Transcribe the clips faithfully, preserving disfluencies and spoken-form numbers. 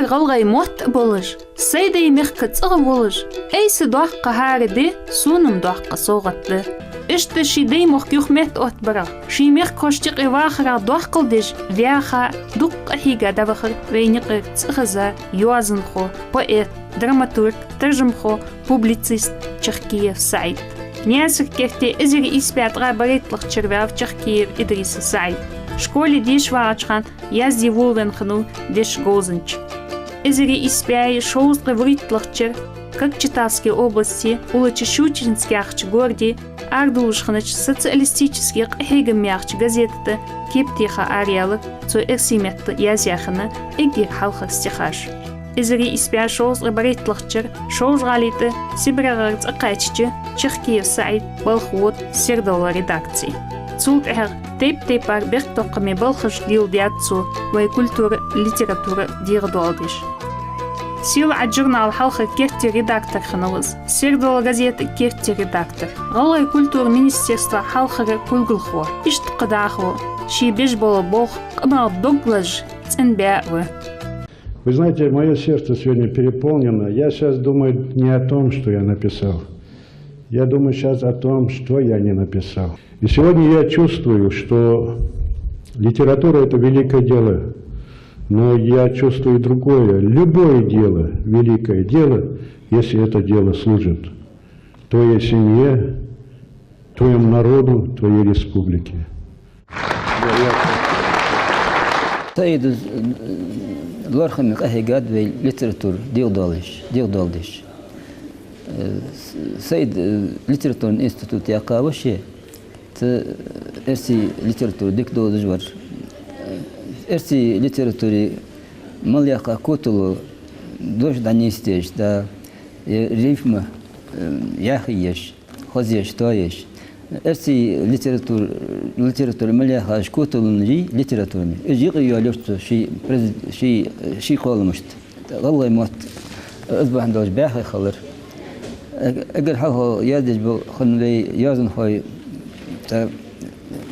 ГӀалгӀай мотт а болаш, сай дай мехка цӀагӀа волаш, айса доккха хӀара ди, сона-м доккха совгӀат да. Иштта ший дай мохк юха метта оттабарах, ший мехкахошта юкъе вахарах доккхал деш, ваьха, дукха къахьийга дӀавахар вай наькъа цӀихеза йоазонхо, поэт, драматург, таржамхо, публицист Чахкиев СаӀид. Наьсар-Керте эзар ийс бӀаь ткъаь барайтталагӀча шера ваьв Чахкиев Идриса СаӀид. Школе деша вагӀача хана язде волавенна хиннав дешан говзанча. Эзар ийс бӀаь шовзткъеи вурийтталагӀча шера Кокчетавской областе улача Щучинск яхача городе арадувлаш хиннача «Социалистически къахьегам» яхача газета тӀа кепа теха араяьлар цо эрсий метта язъяь хинна эггара хьалхара стихаш. Эзар ийс бӀаь шовзткъеи барайтталагӀча шера ШовжгӀале тӀа СибрегӀара цӀакхаьчача, Чахкиев СаӀид балха вода «Сердала» редакце. Цул тӀехьагӀа тайп-тайпара бехктокхаме балхаш леладаьд цо вай культура, литература дегӀадоаладеш. «Сийлахь» журнала хьалхара керттера редактор хиннав из, «Сердала» газета керттера редактор, гӀалгӀай культура министерства хьалхара кулгалхо. Иштта кхы дӀахо ший беш бола болх къамаьл дог лазаш цӀенбаь ва. Вы знаете, мое сердце сегодня переполнено. Я сейчас думаю не о том, что я написал. Я думаю сейчас о том, что я не написал. И сегодня я чувствую, что литература — это великое дело. Но я чувствую другое. Любое дело — великое дело, если это дело служит твоей семье, твоему народу, твоей республике. СаӀида лоархӀаме къахьийгад вай литература дегӀадоалаш, дегӀадоаладеш. Э, СаӀид, э, литературни институт яьккхай ше, цу эрсий литература дика довзаш вар. Э, эрсий литературе мел яьккха котало дош дӀанийсдеш, да, э, рифма, э, яхъеш, хозъеш, тоаеш. Эрсий литература, литература мел яхаш коталонаш я литературни. Уж юкъе йоалаяьй цо ший през-, ший, ший кхолламашта. ГӀалгӀай мотт из бахьан долаш баьхий хилар. Э-, эггара хьалха яздеш бола хинна вай йоазонхой, тӀа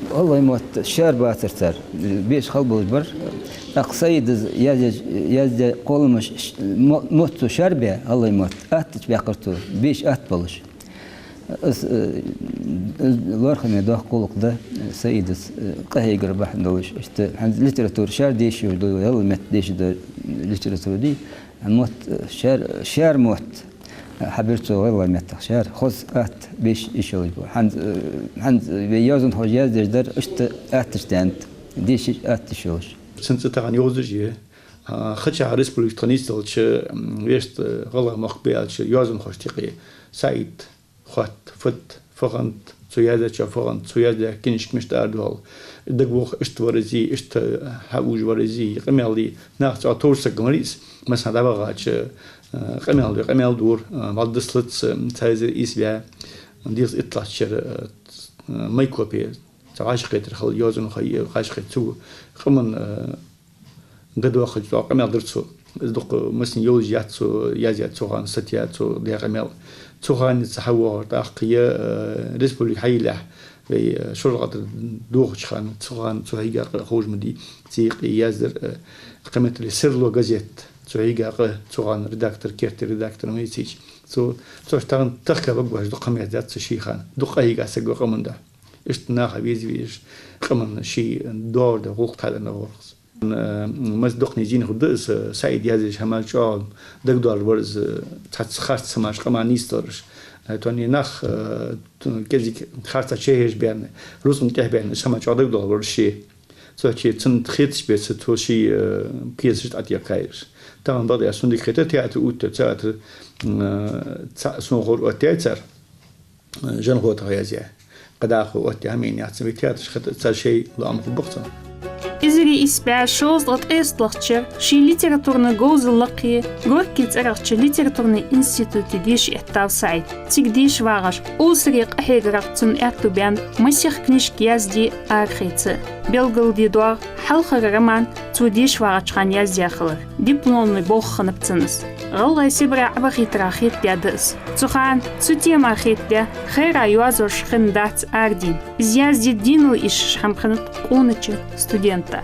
гӀалгӀай мотт шаьра бацар цар. Беша хала болаш бар. ТӀаккха СаӀида язъеш, яздаь кхолламаш ш-, мо-, мотт цо шаьра баь, гӀалгӀай мотт, аттача баьккхар цо, беша атта болаш. Из, э, из лоархӀаме доккха гӀулакх да, э, СаӀида, э, къахьегар бахьан долаш. Иштта хӀанз литература шаьра дешаш дола, гӀалгӀай метта дешаш дола литература да, мотт, э, шаьра, шаьра мотт, э, хьабир цо гӀалгӀай меттах шаьра, хоза, атта, беша йиш йолаш ба. ХӀанз, э, хӀанз вай йоазонхоша яздеш дар иштта аттача даьннад, дешаш атта йиш йолаш. Цун цӀи тахан йовзаш я, а, кхычахьа республикашка тха нийсденнача, м, вешта, э, гӀалгӀай мохк бе аьлча, йоазонхошта юкъе СаӀид хотт, фуд, фу хиннад цо яздаьчоа, фу хиннад цо яздаь книжка, мишта арадоал, дагавоха, иштта вар из, иштта хьаужа вар из, къамаьл дий, нах цӀа товш саг ма вар из, массанахьа дӀавахача, э, къамаьл дий, къамаьл дора, э, вӀалла дислац, э, цхьа эзар ийс бӀаь дезткъа итталагӀча шера, э, Майкопе цхьа вӀашагӀкхетар хилла йоазонхой, вӀашагӀкхетар цу къаман, э, ГӀадвахача цӀа къамаьл дир цо. Из дукха массане йовзаш яц цо, язъяьй цу хана статья, цо даь къамаьл. Цу хана цхьа хьавоагӀар тӀаккха е, э, республика хьайийллехь, вай, э, ШолжагӀатар дохача хана, цу хана цу хьийга къа ховш ма дий, цу юкъе яздар, э, кхыметтел «Сердало» газета, цу хьийга къа, цу хана редактор, керттера редактор ма вий цигача. Цо, цо тахан тахка бакъбаш дукха хӀама яздаьд цо ший хана. Дукха къахьийга саг ва къаман духьа. Иштта наха веза везаш, къаман ший доагӀар да гӀулакх тхьадар нагӀоргӀаз. Э, маз дукха низ дийна хӀама да из, э, СаӀида язъеш хӀама чӀоагӀа дагадоалаш вар из, э, цхьацца харц хӀамаш къаман нийсдалараш. Э, тони нах, э, т-, кӀезига харцахьа чухьежабаьнна, рузкъан тӀехьабаьнна, из хӀама чӀоагӀа дагадоалаш вар ше. Цо чу цунна хеташ беса цо ший, э, пьесаш тӀатекхаеш. Тахан бакъда цунна дика хетар театр оттаяь, театр, э, цхьа сона ховр оттаяьй цар. Жанготах язъяь. КхыдӀахо оттаяь хӀама яц, вай театраш хата цар шоай лоам хургба-кх цунна. Эзар ийс бӀаь шовзткъеи ткъесталагӀча шера ший литературни говзал лакхе Горький цӀерагӀча литературни институте деша эттав СаӀид. Цига деша вагӀаш, овсаре къахьегарах цунна аьттув баьннаб масех книжка язде арахеца. Белгалде доагӀа хьалхара роман цо деша вагӀача хана яздаь хилар. Дипломни болх хиннаб цун из. ГӀалгӀай Сибре Ӏовахийтарах хетадаь да из. Цу хана цу темах хетадаь хайра йоазош хиннадац арадийна. Из язде дийнал ишаш хӀама хиннад къонача студента.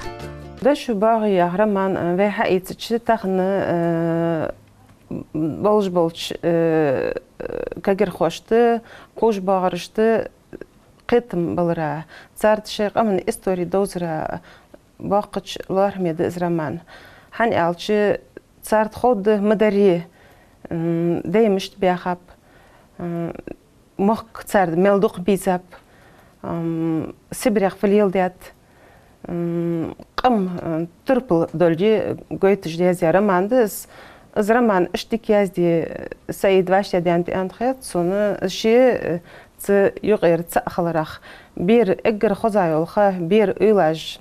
«Дошо боагӀе» яха роман, э, вай хьаийцача, тахан, э, болаш болча, э, кагирхошта, кхувшабоагӀарашта кхетам балара, царна шоай къаман истори довзара боккхача лоархӀаме да из роман. ХӀана аьлча, царна ховргда ма дарра, м, даьй мишта баьхаб, м, мохк царна мел дукха бийзаб, м, Сибрех фу леладаьд, м, къам, м, турпал долга гойташ яздаь роман да из. Из роман иштта дика язде Саида вӀаштӀехьадаьннад аьнна хет сона, ше, э, цу юкъера цаӀ хиларах. Бер эггара хоза йола ха, бер уйлаш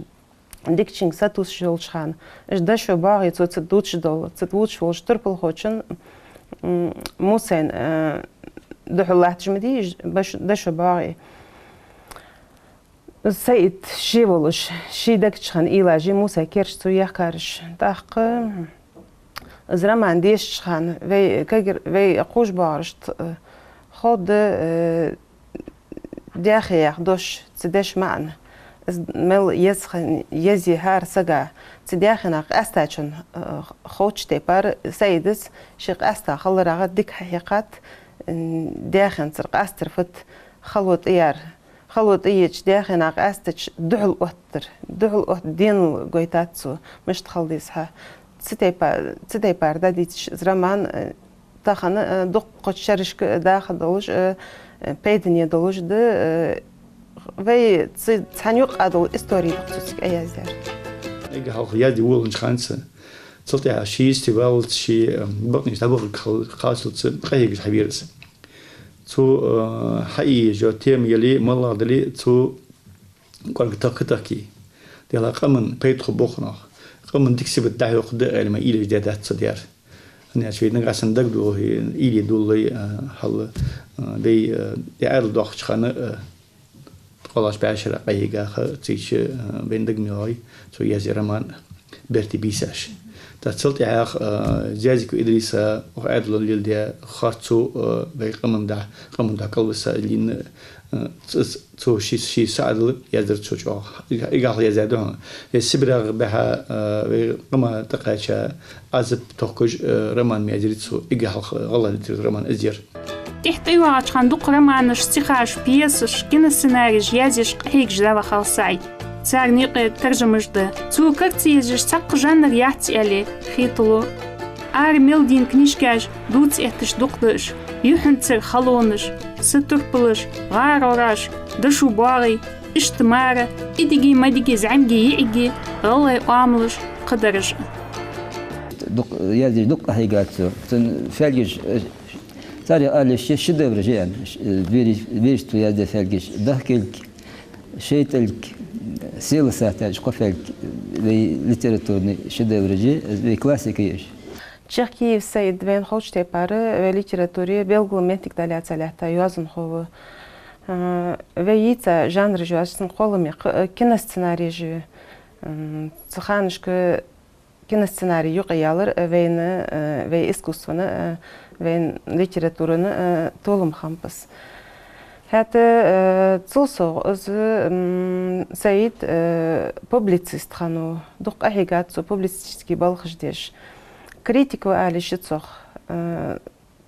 дикачунга сатувсаш йолча хана, уж дошо боагӀе, цо ца дувцаш дола, ца дувцаш волча турпалхочун, м, Мусайна, э, духьал латташ ма дий уж, баш-, дошо боагӀе. Саид ше волаш, ший дагча хана уйлаш, Мусай керда цо яхкараш. ТӀаккха из роман дешача хана вай кагир-, вай кхувшабоагӀарашта, э, ховргда, э, даьхе яха дош, цу деша маӀан. Из мел еза хинна, еза хӀара сага, цу даьхенах къаьстачунна, э, ховча тайпара Саида ший къаьста хиларах дика хьахьекхад, м, даьхенцара къастар фуд, хало тӀаяр. Хало тӀаеча, даьхенах къаьстача духьал оттар. Духьал отта денал гойтад цо, мишта хила деза хӀа. Цу тайпа-, цу тайпара дӀадийцача из роман, э, тахан, э, дуккхача шерашка, э, даха долаш, э, э, пайдане долаш да, э, вай цу-, цхьан юкъа дола истори да-кх цо цига яздаьр. Эггара хьалха язде волавеннача хана, цул тӀехьагӀа ший йисте валлалца, ший, э, бакъонаш дӀабахаргхиларах кхаччалца къахьегаш хьавера из. Цо, э, хьаийца йола тема яле, моллагӀа дале, цо кӀоарга тахка-тахке. Делахь къаман пайда хургба укхунах, къаман дика сибат дӀахьокхаргда аьле ма уйлаш даьдац цо даьр. ХӀана аьлча вай нагахьа санна дагадоагӀа, уйла долаш, э, хьал, э, вай, э, Ӏаьдал доаккхача хана, э, ткъоалагӀча бӀаьшера къахьийга ха, цигача, э, вайна дага ма йоагӀий, цо яздаь роман «Берте бийсаш». ТӀаккха цул тӀехьагӀа, э, Зязиков Идриса укх Ӏаьдало леладаь харцо, э, вай къаман духьа, къаман духьа кӀалвиса лийнна, э, ц-, ц-, цо ший, ший саӀадал яздаьр цо чӀоагӀа. Эггара хьалха яздаьр да хьона. Вай Сибрегах бихьа, э, вай къаман тӀакхаьча Ӏазап тохкаш, э, роман ма яздаьрий цо, эггара хьалха гӀалгӀай литературан роман из яр. ТӀехьа тӀайоагӀача хана дукха романаш, стихаш, пьесаш, киносценареш язъеш къахьегаш дӀавахав Саид. Царна юкъе таржамаш да. Цо кара ца езаш цхьаккха жанр яц аьле хеталу. Ара мел дийна книжкаш дувца этташ дукха да уж. Юхьанцара халонаш, са турпалаш, гӀаргӀараш, дошо боагӀе, иштта мара, идиги-мадиги, зӀамиги-йиӀиги гӀалгӀай оамалаш, кхыдараш. Дукха яздеш, дукха къахьийгад цо. Цун фаьлгаш, э, царех ала йиш я, шедевраш я аьнна, ш-, э, вери-, вежарий яздаь фаьлгаш: «Дахкилг», «ШайтӀилг», «Села сатаж», кхо фаьлг, э, вай литературни шедевраш я, э, вай классика я уж. Чехкиев Саид вайна ховча тайпара вай литературе белгала моттиг дӀалаьца лаьтта йоазонхо ва. Э, вай йийца жанраш йоацаш цун кхолламе кх-, э, киносценареш я. М, цу ханашка киносценарий юкъеялар, э, вайна, э, вай искусствона, э, вай литературона, э, толам хиннаб из. ХӀаьта, э, цул совгӀа из, м, Саид, э, публицист хиннав, дукха къахьийгад цо публицистически балхаш деш. Критик ва ала йиш я цох, э,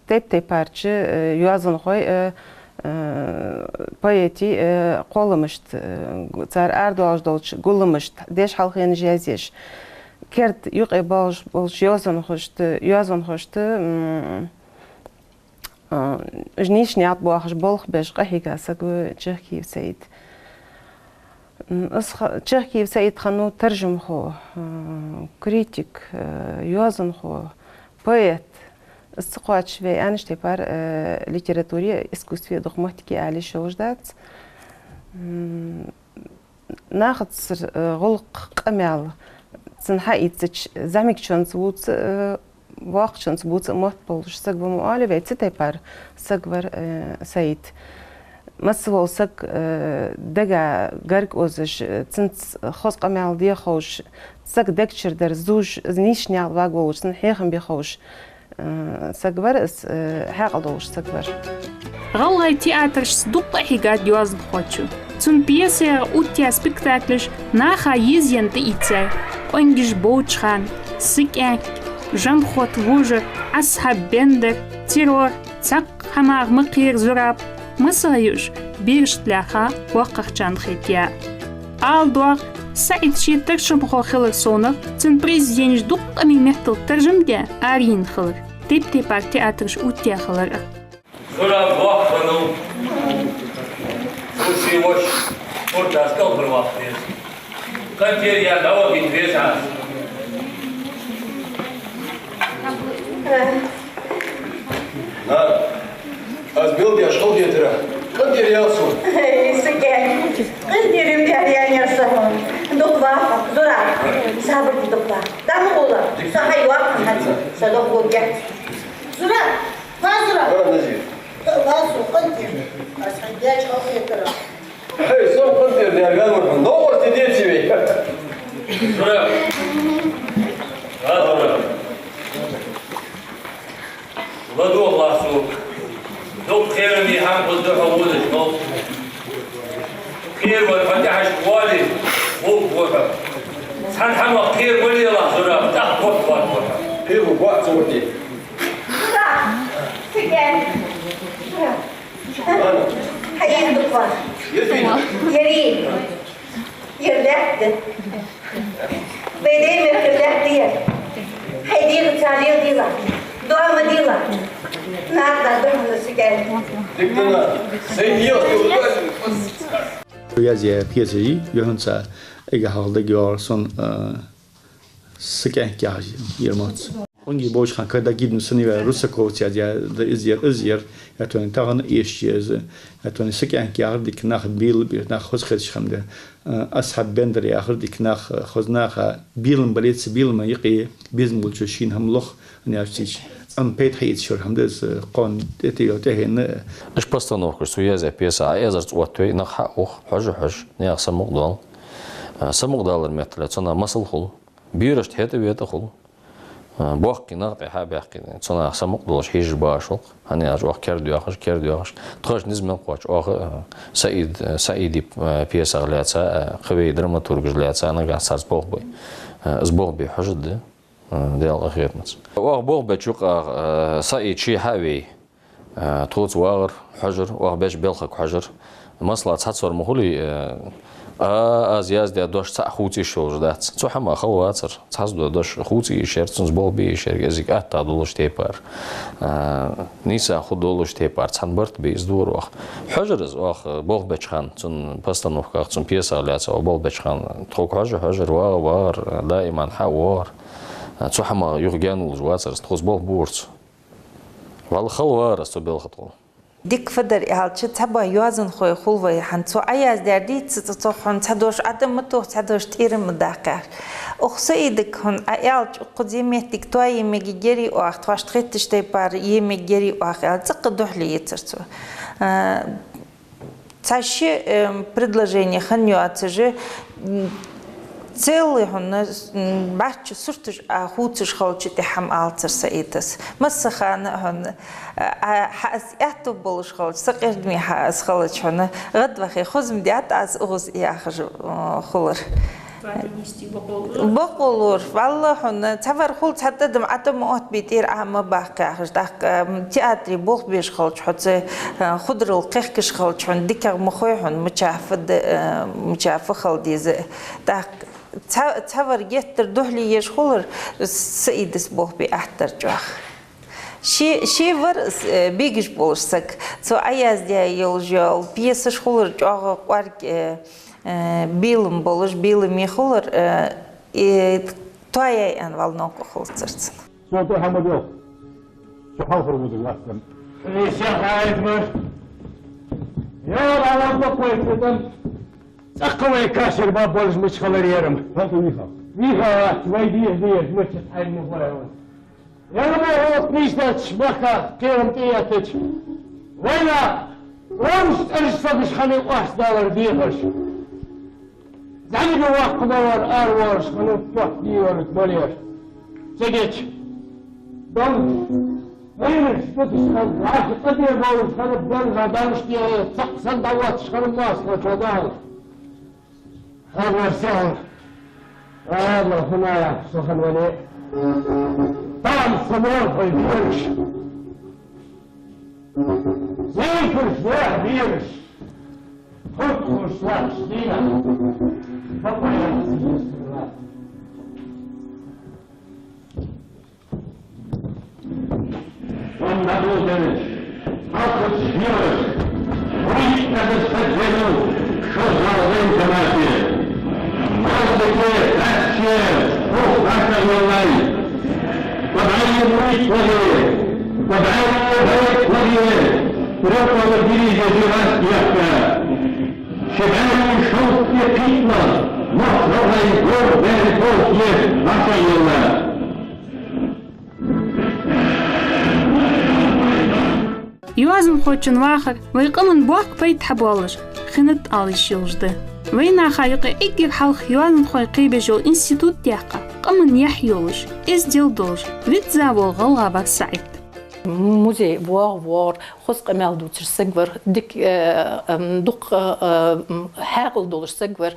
тайп-тайпарча, э, йоазонхой, э, э, поэтий, э, кхолламашта, э, гу-, цар арадоалаш долча гулламашта деш хьалхенаш язъеш. Керда юкъе болаш болча йоазонхошта, йоазонхошта, м, э, уж нийсача наькъа боахаш болх беш къахьийга саг ва Чехкиев Саид. М, из ха-, Чехкиев Саид хиннав таржамхо, э, критик, э, йоазонхо, поэт. Из ца кхоачаш вай аьннача тайпара, э, литературе, искусстве дукха моттиг я ала йиш йолаш дац. М, нахацара, э, гӀулакх, къамаьл цун хьаийцача, зӀамигачунца бувца, э, воккхачунца бувца мотт болаш саг ва ма оалий вай, цу тайпара саг вар, э, Саид. Массавола саг, э, дега гарга озаш, э, цунца хоза къамаьл де ховш, сага дег чура дар зувш, из нийсача наькъа варгволаш, цунна хьехам бе ховш, э, саг вар из, э, хьаькъал долаш саг вар. ГӀалгӀай театрашца дукха къахьийгад йоазонхочо. Цун пьесаех оттаяь спектаклаш наха езаенна тӀаийцай. Къонгаш Бовчахан, Сыкаьнк, Жанхот Вужа, Асхьаб Бендер, Террор, цхьаккха хӀамах ма кхера Зураб, масса а юаш, берашта лаьрхӀа воккхагӀчарна хетаяь. Ала доагӀа, СаӀид ший таржамхо хилар совнагӀа, цун произведенеш дукха къамий меттала таржам даь, арайийна хилар. Тайп-тайпара театраш оттаяь хилар. Зураб воккха хиннав, цо ший воша Куртас кӀалхарваккха веза. КъинтӀера яь дӀавахийта веза Ӏа. На, аз белгалдеш хала дитар, къинтӀера яьлар сона. Эй, Сыкаьнк, къинтӀера ма яьннаяр со хьона. Дукха ваха, Зураб, сабар де дукха ваха. ДӀа ма гӀолла, со хьайоаккхаргьяц, со дукха гӀоргьяц. Зураб! Ва, Зураб! Ва, Назир. Ва, со къинтӀера. Аз хьайна деш хала хетар. Хьай, со къинтӀера даьр ваьннав хьона. Новкъостий деций вай? Зураб. Ва, Зураб. ЛадувгӀалахь сога. Дукха кхераме хӀама хургда хьо водаш, но. Кхеравар хьо тӀехьашка воале, гӀулакх ва хьо. Цхьан хӀамах кхера ма лелахь, Зураб, тӀаккха корта хьо. Кхеравар вац цу вати. Зураб! Сыкаьнк! Зураб! Хьаена дукха ваха. Ер фу я? Ер, ер лаьтта да. Вай даьй мехкара лаьтта да ер. Хьай дегӀаца леладелахь, доа ма делахь. Накъадаргда хьона, Сыкаьнк. Дика да, сай дегӀаца леладелахь. Язъяь пьесаш я, юххьанца эггара хьалха дагайоагӀар сона, а, Сыкаьнк яхаш я ер моц. Къонгий Бовчахан, когда гибнут сыновья русаковцев, язъяь да из яр, из яр, аьттув тахан эшача из, аьттув Сыкаьнк яхар дика нах белабе, нах хоза хеташ хӀама да. Асхьаб Бендер яхар дика нах, хоза наха белам бале, цу белама юкъе безам болчо шийна хӀама лох, аьнна яхача цийча. Амма пайда хьаэцаш йола хӀама да из, кхоана тӀатеха тӀехьенна. Уж постановкаш, цо язъяь пьесаш, Ӏа эзарза оттавой, нах хьа а ух, хьожа а хьож, наьха самукъадоал. А, самукъадалара меттала цунах масал хул. Берашта хӀета-вета хул. А, боккхий нах тӀехьа а баьккхий, цунах самукъадолаш хьежаш багӀаш ва-кх. ХӀана аьлча оаха керда доахаш, керда доахаш. Тхоаш низ мел кхоач, оаха, а, СаӀид, а, СаӀида, а, пьесах лаьца, а, кхы вай драматургаш лаьца, нагахьа царца болх бой. А, из болх бе хьожаргда, а, Даьла къахетамца. Оаха болх беча юкъа, а, СаӀид ше хьа а вей, а, тхоца вагӀар, хьожар, оаха беча балхага хьожар. Масала, цхьаццавар ма хулий, а, а, аз яздаь дош цхьа а хувца йиш йолаш дац. Цу хӀамах хала вацар. Цхьацца дола дош хувца йиш яр, цунца болх бе йиш яр, кӀезига аттагӀа долаш тайпара. А, нийса хургдолаш тайпара, цхьан барт бе из дора оаха. Хьожар из оаха болх беча хана, цун постановках, цун пьесах лаьца оаха болх беча хана. Тхога хьожа, хьожар, вагӀа, вагӀар, даиман хьа а воагӀар. А, цу хӀамах юха гаьна волаш вацар из, тхоца болх бора цо. Валлахӏи, хала вар аз цу балха тӀа. Дика фу дар аьлча, цхьабола йоазонхой хул вай, хӀанз цо Ӏояздаьр дийца ца цох, хьона цхьа дош ӀотӀа ма тоха, цхьа дош тӀера ма даккха. Укх СаӀидага хьона Ӏа аьлча, укхаза е моттиг тоае мегаргьярий оаха, тхоашта хетача тайпара е мегаргьярий оаха аьле, цӀаккха духьале ецар цо. А, Цхьа ши, эм, предложени хинна йоацаш, м, целый хьона, м, бӀарчча сурташ а хувцаш хилча тӀехьа хӀама алацар СаӀида. Масса хана хьона, а, хьа аз аьттув болаш хилча, са къердаме хьа аз хилча хьона, гӀадвахе, хоза ма даьд аз укхаза яхаш, а, хулар. Бокъо лора, валлахӏи, хьона, цхьавар хул, цхьа тӀадам ӀотӀа ма оттабе, тӀера Ӏа ма баккха яхаш, тӀаккха, м, театре болх беш хилча, хьо цу, э, худрал кхехкаш хилча, хьона дикагӀа ма хой, хьона мичахьа фу де, э, мичахьа фу хила деза. ТӀаккха цхьа-, цхьавар геттара духьале еш хулар, СаӀидас болх бе аттар чӀоагӀа. Ше, ше вар, э, бегаш болаш саг. Цо Ӏояздаь йолаш йола пьесаш хулар чӀоагӀа кӀоарга, э, Э, белам болаш, беламе хулар, э, э, тоаяй аьнна вала новкъа хулацар цунна. Цо тӀехьа ма доал. Цо хьалхара вуза вац-м. Эй, сяхаид мар! Я, Аллах, бакъвай цӀитам! ЦӀаккха вай кашир баб болаш мича хилар ер-м? Хьалха вийха. Вийха вац, вай дийха дезаш, мича хьайна ма хой. Яла мо хӀокху нийсача баха кхерам тӀеэттача, вайна вовш цӀераш сагаш хьале къоастадалар дехаш. ЗӀамига воккха ма вар, ара воагӀаш хиннав, тохка дийварг ма леш. Ца геча. Дам. Вайнаш дуташ хиннад, вӀаши къа тӀера бовлаш хиннаб, белха далаш тӀера, цхьаккха санна дӀавотташ хиннаб массахана чу дӀахьалха. Хьалвар сехьа. Ала хӀама яхаш со хинна вале, там самохой бераш, зейфарш яхь бераш, хӀокхуш лахаш дийна, бакъояхьа ца еза лаьтта. Ванна Абдулгерич, хьалхарча дийнахьа, вай итт бӀаь саг венав шозлагӀа вай жамаӀате. Маздаке баьчча, хӀокху баьхкар йоллай. Бабаев вуйт варе, Бабаев вуйт варе, рокъала дирижа дивас яхка. Ши бӀаьи шовзткъе кхийтта, мохк рогӀай гор бӀаьри бохе баьхкар йолла. Йоазонхочун вахар вай къаман боккха пайда хьабоалаш хиннад ала йиш йолаш да. Вай наха юкъе эггара хьалха йоазонхой кхебеш йола институт яьккха, къаман яхь йолаш, эздел долаш, визза вола гӀалгӀа вар СаӀид. Музей воагӀа-воагӀар, хоза къамаьл дувцаш саг вар, дика, э, м, дукха, э, м, хьаькъал долаш саг вар,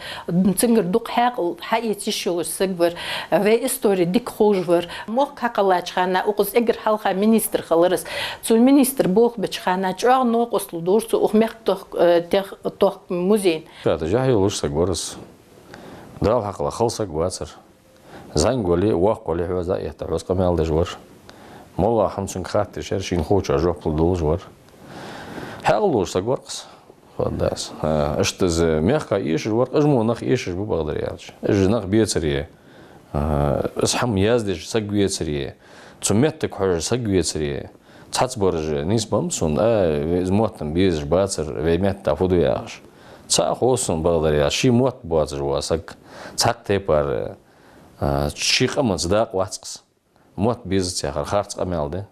цунгара дукха хьаькъал хьаэца йиш йолаш саг вар, вай истори дика ховш вар. Мохк хьакхеллача хана укхаза эггара хьалха министр хилар из. Цу министр болх беча хана чӀоагӀа новкъостал дора цо укх мехка тох-, э, тех-, тохка музейна. Ша тажахь йолаш саг вар из. Дала хьакхелла хала саг вацар. ЗӀамига вале а, воккха вале а, хьоьца дӀаэтта, хьоьца къамаьл деш вар. МоллагӀа хӀама цунга хатта йиш яр, шийна ховчоа жоп луш долаш вар. Хьаькъал долаш саг вар-кх из. Хаддас. А, иштта из мехка эшаш вар-кх, уж мо нах эшаш ба, бакъдар аьлча. Уж нах бецаре, а, из хӀама яздеш саг вецаре, цу меттага хьожаш саг вецаре, цхьацца бараш нийсбеннаб сона, а, вай из мотт-м безаш бацар, вай метта фу ду яхаш. Цхьа а хов сона, бакъдар аьлча, ший мотт боацаш вола саг цхьаккха тайпара, а, ший къаманца дакъа вац-кх из. Мотт безац яхар харц къамаьл да.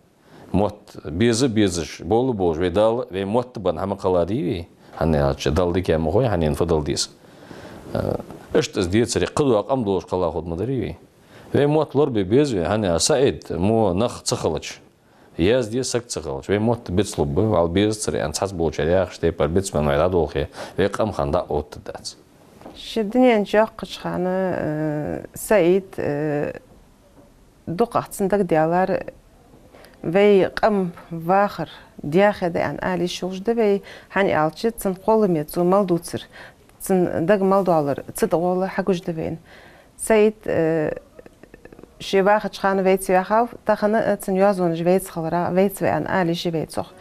Мотт беза а безаш, бовла а бовлаш, вай Дала вай мотт бенна хӀама кхелладий вай? ХӀана аьлча Далла дика ма хой, хьанна фу дала деза. Э, иштта из децаре, кхыдола къам долаш кхелла хургда ма дарий вай? Вай мотт лорабе беза вай, хӀана аьлча СаӀид мо нах ца хилча, язде саг ца хилча, вай мотт бицлургба, вӀалла безацар аьнна цхьацца болчар яхаш тайпара бицбенна вай дӀадолхе, вай къам хӀанз дӀа а оттаргдац. Ши дунен чу йоаккхача хана, э, СаӀид, э, дукхагӀа цунна дагадоаллар вай къам вахар дехе да аьнна ала йиш йолаш да вай, хӀана аьлча цун кхолламе цо мел дувцар, цун дага мел доаллар цу тӀагӀолла хьагуш да вайна. СаӀид, э, ше вахача хана вайца ваьхав, тахан а цун йоазонаш вайца хиларах вайца ва аьнна ала йиш я вай цох.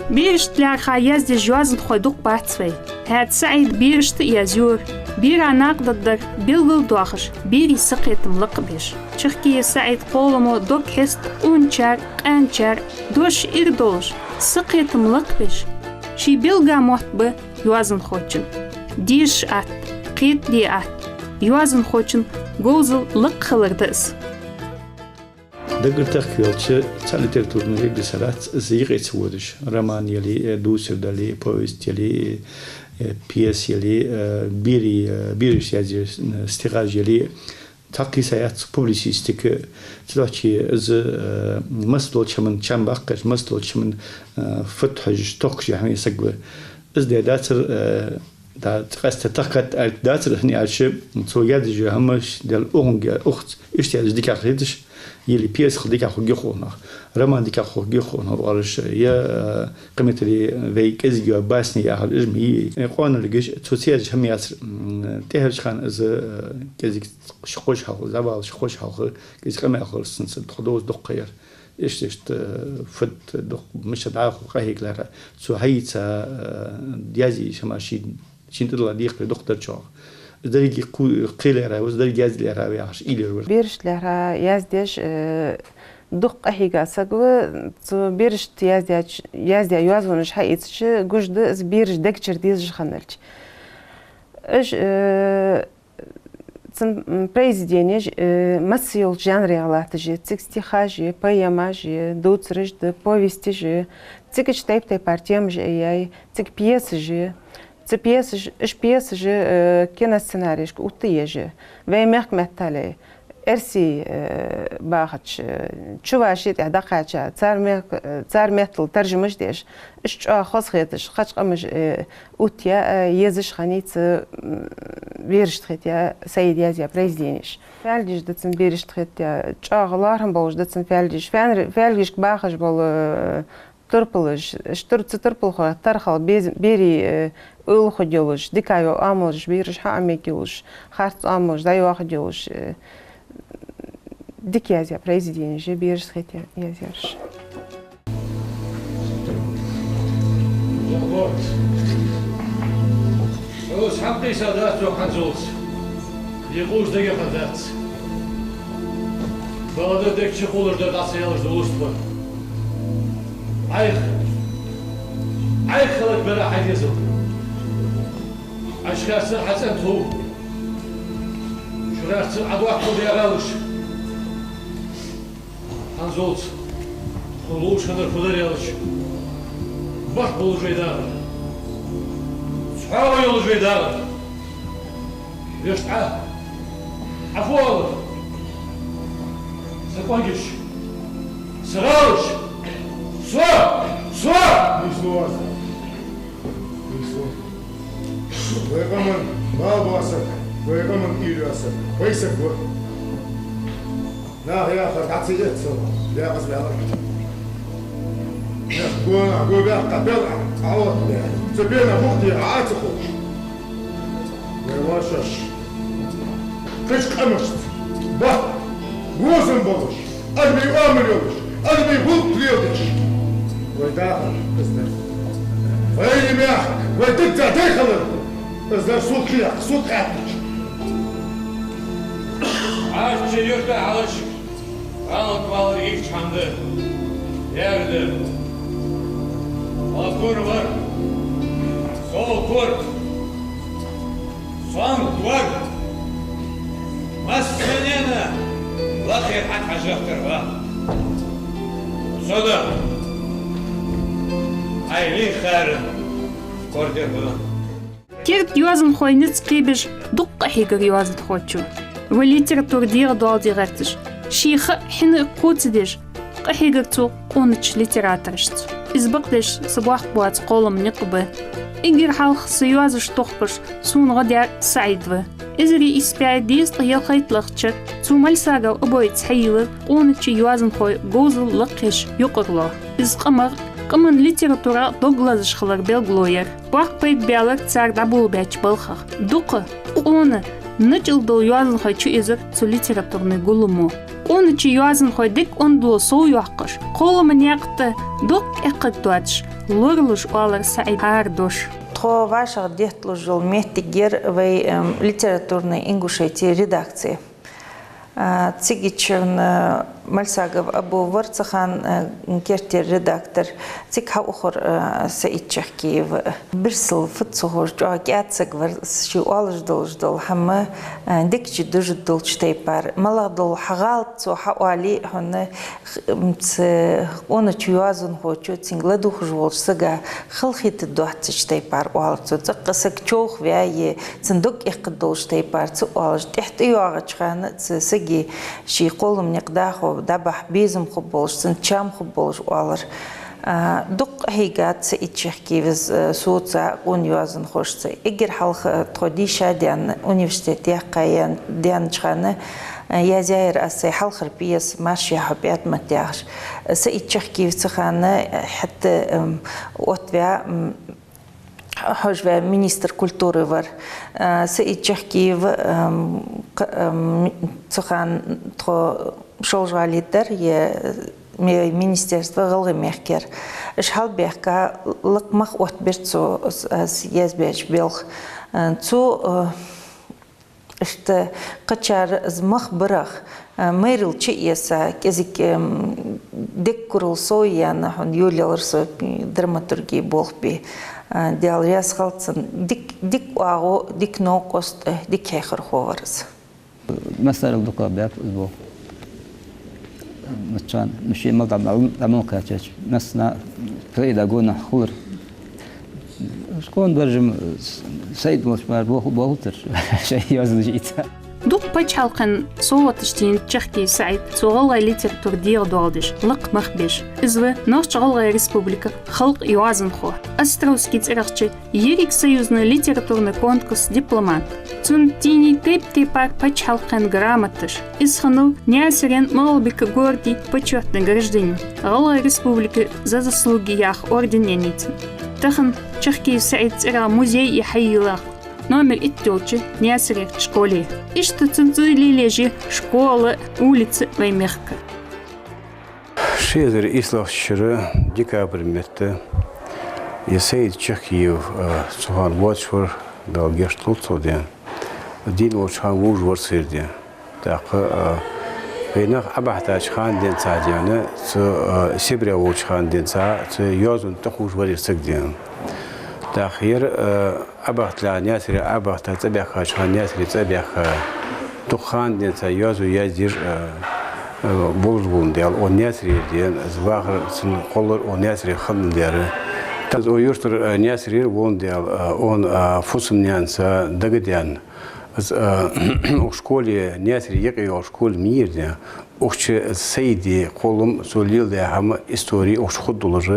Берашта лаьрхӀа яздеш йоазонхой дукха бац вай. ХӀаьта СаӀид берашта а язйора, бера накъадаргдар белгалдоахаш, берий сакхетам лакхабеш. Чехкеев СаӀида кхолламо дог хьест унчар, къаьнчар, дош ира долаш, сакхетам лакхабеш. Ший белгга мотт ба йоазонхочун. Дезаш атта, кхетаде атта, йоазонхочун говзал лакха хилар да из. Даггара тахкавелча, цхьа литературни вебисарац из юкъе ца водаш. Роман яле, э, дувцар дале, повесть яле, э, пьеса яле, э, берий, э, берашта язъяь, э, стихаш яле, цхьаккха йиса яц публицистика. Цудухьа из, э, массадолча хӀаман чам баккхаш, массадолча хӀаман, э, фатта хьожаш, тохкаш яхьа саг ва. Из де дацар, э, да, къаьстта тахкат аьлча дацар, хӀана аьлча цо язъеш йола хӀамаш дел укхунга, укхаза иштта язъеш дикагӀа хеташ, или пьеса хила дикагӀа хургья-кх укхунах, роман дикагӀа хургья-кх укхунах оалаш, е, э, кхыметтел вай кӀезига йола басни яхар, уж ма йий. Э, къоаналгаш, цо ца язъеш хӀама яцар, м, тӀехьарча хана из, э, кӀезига ши-кхо шу хьалха, завал ши-кхо шу хьалха, кӀезига къамаьл хилар цунца, тхо довза дукха яр. Иштта, иштта, э, фуд дукха мишта дӀахо къахьега лаьрхӀа. Цо хьаийца, э, язъе шама ший, шийна тӀадилла декхараш дукха дар чӀоагӀа. Деррига кху-, кхелара ва из, деррига язде лаьрхӀа ва яхаш, уйла йир вар. Берашта лаьрхӀа яздеш, э, дукха къахьийга саг ва, цу берашта яздеча, яздаь йоазонаш хьаийцача, гуш да из бераш дегчура дезаш хинналча. Уж, э, цун, м, произведенеш, э, масса йолча жанрех латташ я, цига стихаш я, поэмаш я, дувцараш да, повесташ я, цига тайп-тайпара темаш я, цига пьесаш я. Цу пьесаш, уж пьесаш, э, киносценарийшка оттаеш я, вай мехка меттел я. Эрсий, э, бахача, э, чуваший тӀехьа дӀакхаьча, цар мет-, э, цар меттала таржамаш деш, уж чӀоагӀа хоза хеташ, кхыча къамаша, э, оттаяь, э, езаш хиннай цу, м, берашта хетаяь, Саида язъяь произведенеш. Фаьлгаш да цун берашта хетаяь, чӀоагӀа лоархӀам болаш да цун фаьлгаш. Фаьнр-, фаьлгашка бахаш бола, э, турпалаш, уж тур-, цу турпалхой тархал, без-, берий, э, уйла хургйолаш, дика йола оамалаш бераш хьаӀомаергйолаш, харц оамалаш дӀайоахаргйолаш, э, дика язъяь произведенеш я берашта хетаяь язъяраш. Хьо хьакхийса дац, хьо хӀанзалца. Декъуш дагахьа дац. Бала да дег чу хулаш да, дӀа ца ялаш да луш тхо. Ӏайха. Ӏайха хилар бера хьа дезал. Ӏаш хьаьрцар хьа цӀен тхов. Шура цун Ӏадоаккхал дегӀалаш. ХӀанзалца тхо лувш хиннар фу дар аьлча, барт болаш вай дагӀар. ЦхьоагӀо йолаш вай дагӀар. Вешта Ӏа, Ӏа фу оалар? Са кӀонгаш, са гӀалаш, со, со! Нийслу аз. Нийслу. Вай къаман бала бола саг, вай къаман уйла йола саг, вай саг ва. Наха яхар дӀа ца эццал, бекъаза ваьлар. Наьха гонахьа го баьккха бел Ӏа, Ӏа отта бе. Цу бена бухде Ӏа ца ховш. Вай вашаш. Кхыча къамашца. Ба. Гозам болаш. Адамий оамал йолаш. Адамий гӀулакх леладеш. Вай дахар. Из дар. Вай мехка. Вай дагца дай хилар. Из дар султхех, султхаьттача. Ӏаш чи юрта Ӏалаш. Халкъ валар ийрча хӀама да, яр да. Лакхор вар, совкор, сонг вар. Массанена лакхера хьатӀахьежа хилар ва. Со да. Ӏай лийхаран кор дер ва. Керда йоазонхой низ кхебеш дукха къахьегар йоазонхочо. Вай литература дегӀадоаладе гӀерташ, ший ха а, хьина а кхоачадеш, къахьегар цо къонача литераторашца. Из бакъдеш са боккха боаца кхоллама никъ ба. Эггара хьалха са йоазош тохкаш сона гӀо даьр СаӀид ва. Эзар ийс бӀаь дезткъа ялхайттлагӀча шера цо Мальсагов Абойца хьайийллар къонача йоазонхой говзал лакхъеш юкъарло. Из къамах, къаман литературах дог лазаш хилар белгало яр. Боккха пайда баьлар цар дӀаболабаьча балхах. Дукха, къона, начӀал дола йоазонхой чуэзар цу литературни гулламо. Къонача йоазонхой дика ондало совйоаккхаш, кхоллама никъ тӀа дукха эккхаргдоацаш, лоралуш оалар СаӀида хӀара дош. Тхо вӀашагӀ детталуш йола моттиг яр вай, эм, «Литературной Ингушетии» редакци. А, цигачарна Мальсагов Або вар цу хана, а, керттера редактор. Цига хьаухар, а, СаӀид Чахкиев. Бирсал фуд ца ховш, чӀоагӀа кӀаьда саг вар, ший оалаш долаш дола хӀама, а, дикача дужаш долча тайпара. МалагӀа дола хьа гӀалат цо хьаоале а хьона, х-, м, цу къонача йоазонхочо, цунга ладувгӀаш волча сага халахетаргдоацача тайпара оалар цо. ЦӀаккха саг човхаваь е цун дог эккхаргдолча тайпара ца оалаш, тӀехьа тӀайоагӀача хана цу сага ший кхоллама никъ дӀахо дӀабахьа безам хургболаш, цун чам хургболаш оалар. А, дукха къахьийгад СаӀид Чахкиевс, а, соца, къона йоазонхошца. Эггара хьалха тхо дийша а даьнна, университет яьккха а даьннача хана, а, язъяьяр аз сай хьалхара пьеса «Маша, я хьо, пӀаьтамат» яхаш. СаӀид Чахкиев цу хана, а, хӀаьта, м, оттаваь, м, хьожаваь министр культуры вар. А, СаӀид Чахкиев, ам, кх-, ам, цу хана тхо Шолжа-ГӀалий дар, е ме-, министерство ГӀалгӀай-Мехка яр. Уж хьалбаьхка, лакха мах оттабир цо, аз, аз язбаьча белха. А, цо, а, Иштта кхычар из мах барах, а, майрал чуэца, кӀезига, м, дегкурал совъяьнна, хьона йолаелар со драматурги болх бе. А, Даьла раьза хилва цунна. Дик, дика оагӀув, дика новкъост, дика хьехархо вар из. Массарел дукха баьб из болх. Маччан, ну, ший мел дӀа-, дӀа-, дӀа мел кхаьчача, массана фаида гонахьа хулар. Шкон баржам СаӀид волча мара боху-, бохултар шоай йоазонаш ийца. Дукха паччахьалкхен совгӀаташ дийна Чахкиев СаӀид цу гӀалгӀай литература дегӀадоаладеш, лакха мах беш. Из ва Нохч-ГӀалгӀай Республика халкъа йоазонхо. Островски цӀерагӀча еррига союзни литературни конкурса дипломант. Цунна тийнай тайп-тайпара паччахьалкхен грамоташ. Из хиннав Наьсарен МагӀалбика городий почётни гражданин, ГӀалгӀай Республика «За заслуги» яха орден еннай цунна. Тахан Чахкиев СаӀида цӀерагӀа музей я хьайийллар номер итт йолча Наьсарерча школе. Иштта цун цӀи лелаеш я школа, улица вай мехка. Ши эзар ийслагӀча шера декабрь метта ер Саид Чахкиев, а, цу хана воацаш вар, Дала гешт долда цох, ден. Дийна волча хана вувш вар цар, ден. ТӀаккха, а, вай нах Ӏобахийтача хана денз цхьана, цу, а, Сибре волча хана денз цхьана, цу йоазон тӀа хувш вар ер саг, ден. ТӀаккха ер, а, Ӏобахийта, Наьсаре Ӏобахийта, цӀабаьхкача хана Наьсаре цӀабаьхка. Дукха хана денз цхьана йоазув яздир, а, а, болаш воландаь, укх Наьсаре, ден, из вахар цун кхоллар укх Наьсаре хиннадале. ТӀаккха из укх юртара, а, Наьсарера воландаь, а, укхун, а, фусам-наьнаца дагадаьнна. Из, а, укх школе, Наьсаре юкъе йола школа ма йий ер, ден. Укх чу Саида кхоллам, цо леладаь хӀама, истори укх чу хургдолаш,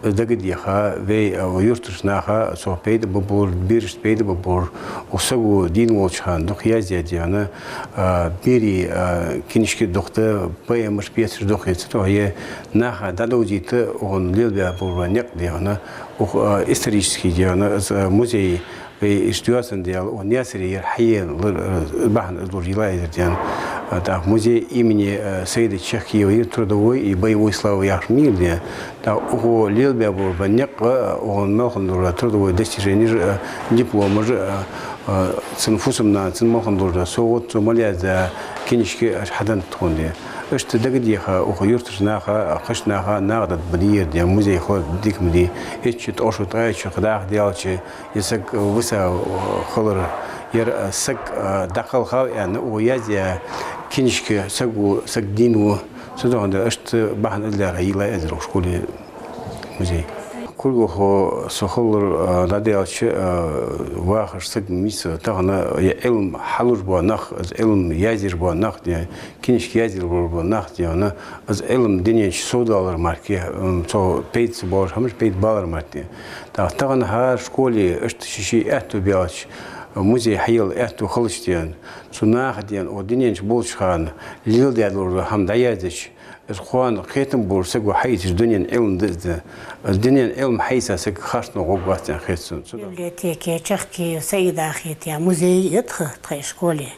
дагадеха, вай, а, юртарча наха цох пайда бергболаш, берашта пайда бергболаш, укх саго дийна волча хана дукха яздаь, ден, а, берий, а, книжки дукха да, поэмаш, пьесаш дукха я, цудухьа наха дӀадовзийта укхун лелабаь бола никъ, ден, укх, а, исторически, ден, из, а, музей. Вай иштта йоацандаь, укх Наьсаре ер хьаена лар, э, бахьан из луш йилла эзар, ден. А, тӀаккха музей имени, э, Саида Чахкиева я «Трудовой и боевой славы» яхаш ма йий ер, ден. ТӀаккха укхо лелабаь бола никъ, э, укхун мел хинна дола трудовой достиженеш, э, дипломаш, э, э, цун фусам-нана, цун мел хинна дола совгӀат, цо мел яздаь книжки, э, хьаденнад тхона, ден. Иштта дагадеха, укх юртарча наха, кхыча наха нах дӀадала ма дий ер, ден, музей хилар дика ма дий. Итт шу, ткъо шу, ткъаь итт шу кхы даха даьлча, ер саг виса, э, хилар, ер, э, саг, э, дӀакхелхав аьнна, укхо яздаь книжки, саго, саг дийна ва. Цудухьа иштта бахьан из лаьрхӀа йилла эзар укх школе музей. Кулгалхо со хилар, э, дӀадаьлча, э, вахаш саг миса тахан, э, Ӏилма хьалуш бола нах, из Ӏилма яздеш бола нах, ден, книжки яздеш бола нах, ден, из Ӏилма дунен чу совдалар мара, м, цох пайда ца боалаш хӀамаш пайда балар мара, ден. ТӀаккха тахан хӀара школе иштта ший-ший аьттув баьлча, музей хьайийлла аьттув хилча, ден, цу наха, ден, укх дунен чу болча хана леладаь дола хӀама дӀаяздича, из кхоана кхетам болаш саго хьаийцача дунен Ӏилма да из, ден. Из дунен Ӏилма хьаийца саг харцо гӀоргвац аьнна хет сона. Библиотеке Чахкиев Саида хетаяь музей я тха, тхоай школе.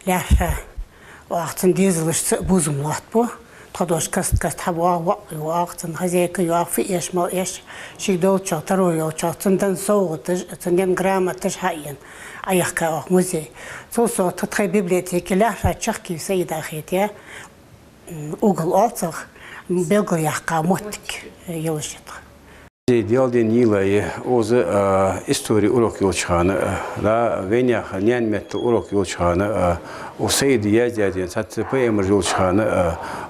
ЛаьрххӀа оаха цун дезалашца а бувзам лоаттабу. Тхо долча каст-каста хьабоагӀа воӀ, йоагӀа цун хозяйка, йоагӀа фу эш, мала эш, шийга долчох, таро йолчох, цунна денна совгӀаташ, цунна денна грамоташ хьаена, Ӏояхка оаха музей. Цул совгӀа тха тхоай библиотеке лаьрххӀа Чахкиев Саида хетаяь, м, угол оал цох, белгалъяьккха моттиг, э, йолаш я тха. Музей Даьла ден йийллай, укхаза, а, истори урок йолча хана, а, да, вайнаьха наьна меттала урок йолча хана, а, укх Саида яздаь, ден, цхьацца поэмаш йолча хана,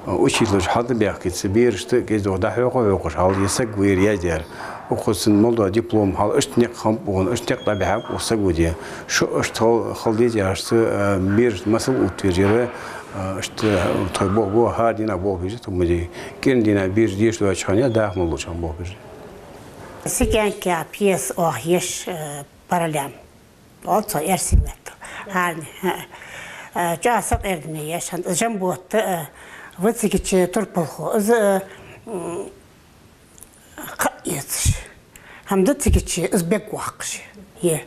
а, учителаша хьалтӀабаьхкица, берашта кӀезига дӀахьокха-хьокхаш хьал, ер саг ва ер яздаьр. Укхаза цунна мел дола диплом хьал, иштта никъ хиннаб укхун, иштта никъ дӀабихьаб укх саго, ден. Шу иштта хила, хила деза яхаш, а, берашта масал оттавеш яр, а, иштта тхоай болх ба, хӀара дийнахьа болх беш я тха музей. КӀирандийнахьа бераш деша доацача хана, е даха мел долча хана болх беш я. «Сикаьнка» яха пьеса оаха еш, э, параллель. Оал цох эрсий меттала. ХӀана, хӀа. Э, чӀоагӀа сакъердаме я еш, хӀана, Жамбота, э, ва цига чу турпалхо. Из, э, м, кхаъ эцаш. ХӀама да цига чу, из бег воаккхаш я. Е.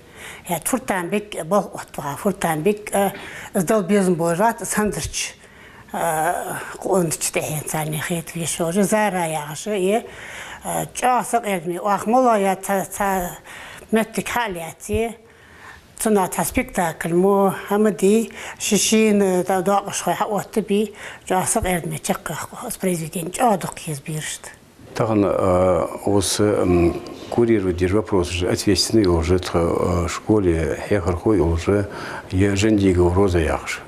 Е, Фуртан-Бек балха оттаваьв. Фуртан-Бек, э, из дала безам болаш вац, из хӀанзарча, э, къонахча тӀехьенца хетавеш волаш, Зара яхаш, е, э, чӀоагӀа сакъердаме, оаха мала я цхьа, цхьа моттиг хьа а лаьце, цунах цхьа спектакль мо, хӀама дий, ший-шийна, э, да-, доакъашхой хьаоттабий, чӀоагӀа сакъердаме чакхъяьккхай из произведени, чӀоагӀа дукха еза берашта. Тахан, а, укхаза, м, курировать деш вопросаш ответственный йолаш я тха, а, школе хьехархо йолаш я Жандиева Роза яхаш.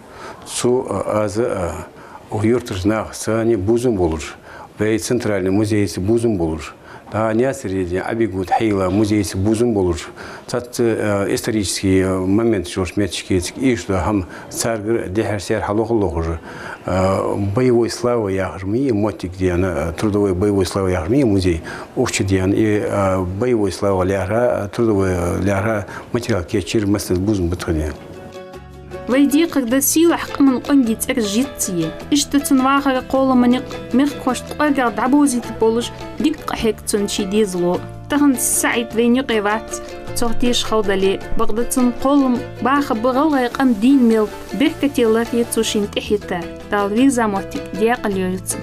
Цо, а, аз, а, укх юртарча нахаца цхьана бувзам болаш, вай центральни музейца бувзам болаш, ТӀа Наьсаре Ӏобегу тхьайла музейца бувзам болаш, цхьацца, э, исторически, э, моменташ йолаш моттигашка цига эшаш дола хӀама, царгара дехьара-сехьара хьалохал лохаш, э, боевой слава яхаш ма йий моттиг, дий хьона, э, трудовой боевой слава яхаш ма йий музей. Укх чу, дий хьона, и, э, боевой славах лаьрхӀа, э, трудовой лаьрхӀа материал кийчъяьр массанена бувзам ба тха, дий хьона. Вай декхарга да сийлахь къаман къонгий цӀераш йицъе. Иштта цун вахара кхоллама никъ мехкахошта кӀоаргагӀа дӀабовзийта болаш дика къахьег цунна ший дезало. Тахан СаӀид вайна юкъе вац, цох тешаш хала дале а, бакъда цун кхоллам баха ба гӀалгӀай къаман дийна мел, беркате лархӀе цо шийна тӀехьайийтта. Дала веза моттиг даькъала йойла цун.